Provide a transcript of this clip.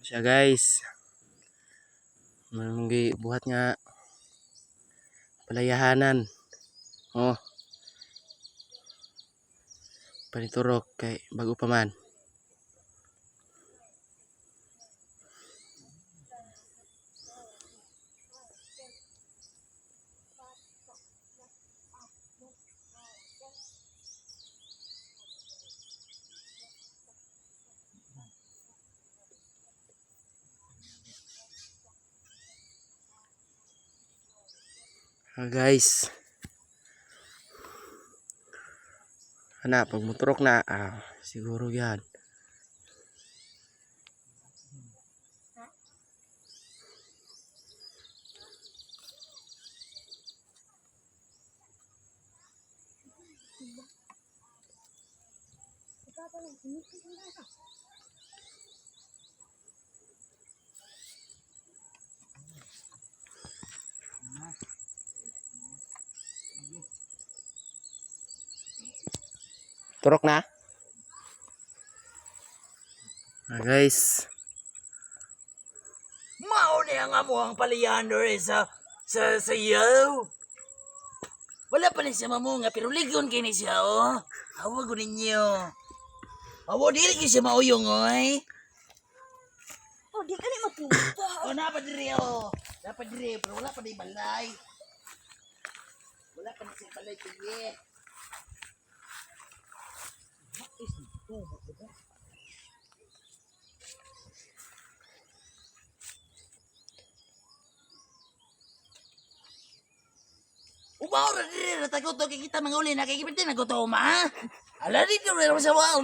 Siya, guys. Manong buhat nga palayahanan. Oh. Paniturok kay bago pa man. Ah, guys. Ana, pag muturok na, siguro yan. Turok na? Ah, guys. Mao ni ang amuang palayahan diri sa iyo. Wala pa ni siya mamunga pero ligon kini siya, oh. Awa ko ninyo. Awa, dili gyud siya mauyong, oy. Oh, di ka ni mapunta. Oh, napa diri, oh. Napa diri pero wala pa di balay. Wala pa na siya balay sige. Ubaw ra diri ra tagot kay kita mga uli na kay kipit na gutom, ha. Ala dito ra sa wa.